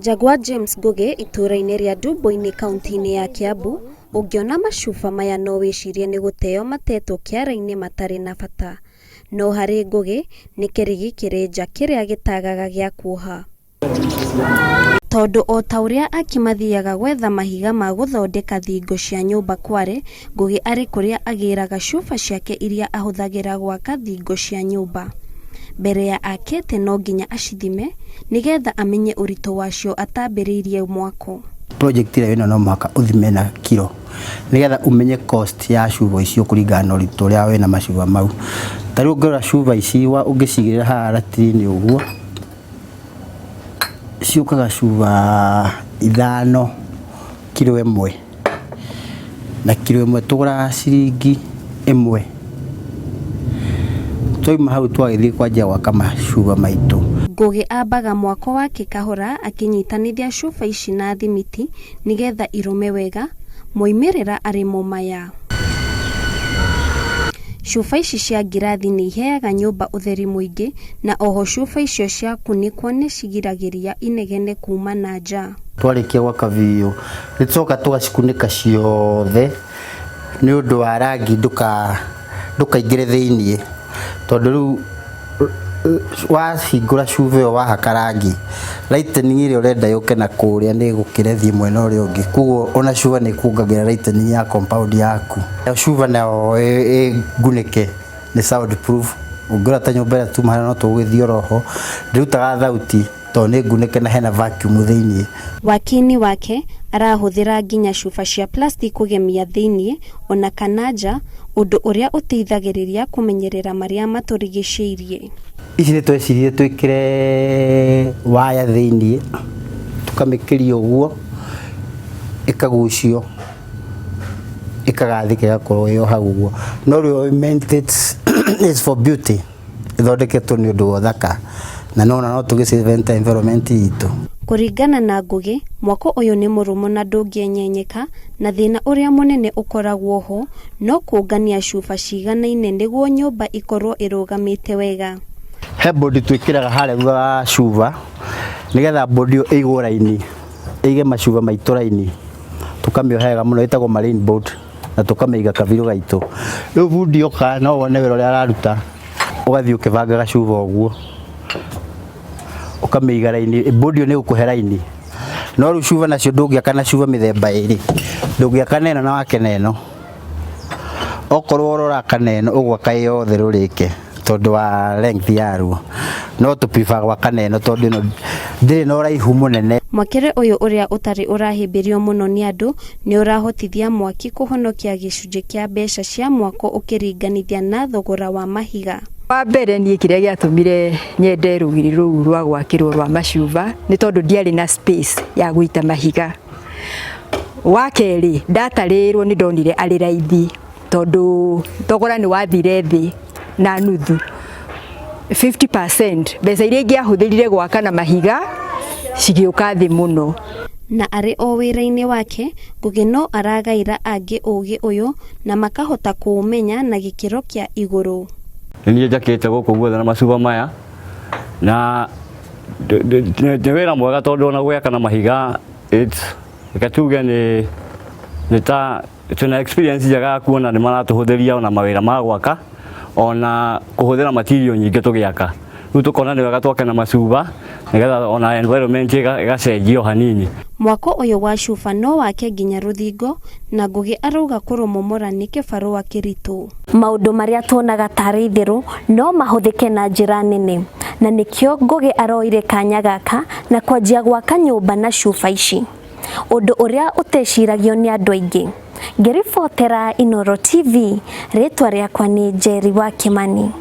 Nja gwa James Ngugi itũũra-inĩ rĩa Ndumbo-inĩ kauntĩ-inĩ ya Kiambu, ũngĩona macuba maya no wĩcirie nĩ gũteo matetwo kĩara-inĩ matarĩ na bata. No harĩ Ngugi, nĩ kĩrigi kĩrĩ nja kĩrĩa gĩtagaga gĩa kuoha. Tondũ o ta ũrĩa aki mathiaga gwetha mahiga ma gũthondeka thingo cia nyũmba Kware, Ngugi arĩ kũrĩa agĩraga cuba ciake iria ahũthagĩra gwaka thingo cia nyũmba. Mbere ya akĩte no nginya acithime nĩgetha amenye ũritũ wacio atambĩrĩirie mwako. Project ĩrĩa wĩna no mũhaka ũthime na kiro nĩgetha ũmenye cost ya cuba icio kũringana na ũritũ ũrĩa wĩna macuba mau. Ta rĩu ũngĩrora cuba ici ũngĩcigĩrĩra haha ratiri-inĩ ũguo, ciũkaga cuba 5 kiro 1, na kiro 1 tũgũraga ciringi 1. Twauma hau twagĩthiĩ kwanjia gwaka macuba maitũ. Ngugi ambaga mwako wake kahora akĩnyitanithia cuba ici na thimiti nĩgetha irũme wega, moimĩrĩra arĩ mo maya. Cuba ici cia ngirathi nĩ iheaga nyũmba ũtheri mũingĩ na oho cuba icio ciakunĩkwo nĩ cigiragĩria inegene kuma na nja. Twarĩkia gwaka biũ nĩ tũcoka tũgacikunĩka ciothe nĩ ũndũ wa rangi ndũkaingĩre thĩiniĩ, tondũ rĩu wahingũra cuba ĩyo wahaka rangi, lightening ĩrĩa ũrenda yũke na kũrĩa nĩ ĩgũkĩra ĩthiĩ mwena ũrĩa ũngĩ, koguo ona cuba nĩ ĩkuongagĩrĩra lightening ya compound yaku. Cuba nayo ĩngunĩke nĩ sound proof, ũngĩrora ta nyũmba ĩrĩa tuma harĩa no tũgũgĩthiĩ oroho, ndĩrutaga thauti tondũ nĩ ngunĩke na hena vacuum thĩiniĩ. Waki-inĩ wake arahũthĩra nginya cuba cia plastic kũgemia thĩiniĩ ona kana nja, ũndũ ũrĩa ũteithagĩrĩria kũmenyerera marĩa matũrigicĩirie. Ici nĩ tweciririe twĩkĩre waya thĩiniĩ, tũkamĩkĩria ũguo ĩkagucio ĩkagathĩka ĩgakorwo ĩyo hau ũguo, no rĩu we meant it is for beauty, ĩthondeketwo nĩ ũndũ wa ũthaka na nona no tũgĩ save environment itũ. Kũringana na Ngugi, mwako ũyũ nĩ mũrũmu na ndũngĩenyenyeka, na thĩna ũrĩa mũnene ũkoragwo ho no kũngania cuba ciganaine nĩguo nyũmba ĩkorwo ĩrũgamĩte wega. He bodi twĩkĩraga harĩa thutha wa cuba nĩgetha bodi ĩyo ĩigwo raini, ĩige macuba maitũ raini, tũkamĩoha wega mũno, ĩtagwo marine board, na tũkamĩiga kabirũ gaitũ. Rĩu bundi oka no wone wĩra ũrĩa araruta, ũgathiĩ ũkĩbangaga cuba ũguo, ũkamĩiga raini, bodi ĩyo nĩ ĩgũkũhe raini. No rĩu cuba nacio ndũngĩaka na cuba mĩthemba ĩrĩ, ndũngĩaka na ĩno na wake na ĩno. Okorwo ũraka na ĩno ũgwaka yothe rũrĩke tondũ wa length yaruo, no tũ prefer gwaka na ĩno tondũ ĩno ndĩrĩ na ũraihu mũnene. Mwakĩre ũyũ ũrĩa ũtarĩ ũrahĩmbĩrio mũno nĩ andũ nĩ ũrahotithia mwaki kũhonokia gĩcunjĩ kĩa mbeca cia mwako ũkĩringanithia na thogora wa mahiga. Wa mbere niĩ kĩrĩa gĩatũmire nyende rũgiri rũu rwa gwakĩrwo rwa macuba nĩ tondũ ndiarĩ na space ya gũita mahiga. Wa kerĩ ndatarĩrwo nĩ ndonire arĩ raithi tondũ thogora nĩ wathire thĩ na nuthu 50%, mbeca iria ingĩahũthĩrire gwaka na mahiga cigĩũka thĩ mũno. Na arĩ o wĩra-inĩ wake, Ngugi no aragaĩra angĩ ũgĩ ũyũ na makahota kũũmenya na gĩkĩro kĩa igũrũ. Nĩ niĩ njakĩte gũkũ guothe na macuba maya, na nĩ wĩra mwega tondũ ona gwaka na mahiga reke tuge nĩ ta twĩna experience njega ya kuona nĩ maratũhũthĩria ona mawĩra ma gwaka ona kũhũthĩra material nyingĩ tũgĩaka. Rĩu tũkona nĩ wega twake na macuba nĩgetha ona environment ĩgacenjio hanini. Mwako ũyũ wa cuba no wake nginya rũthingo na Ngugi arauga kũrũmomora nĩ kĩbarũa kĩritũ. Maũndũ marĩa tuonaga tarĩ itherũ no mahũthĩke na njĩra nene, na nĩkĩo Ngugi aroire kanya gaka na kwanjia gwaka nyũmba na cuba ici, ũndũ ũrĩa ũteciragio nĩ andũ aingĩ. Ngĩribotera Inooro TV, rĩtwa rĩakwa nĩ Njeri wa Kimani.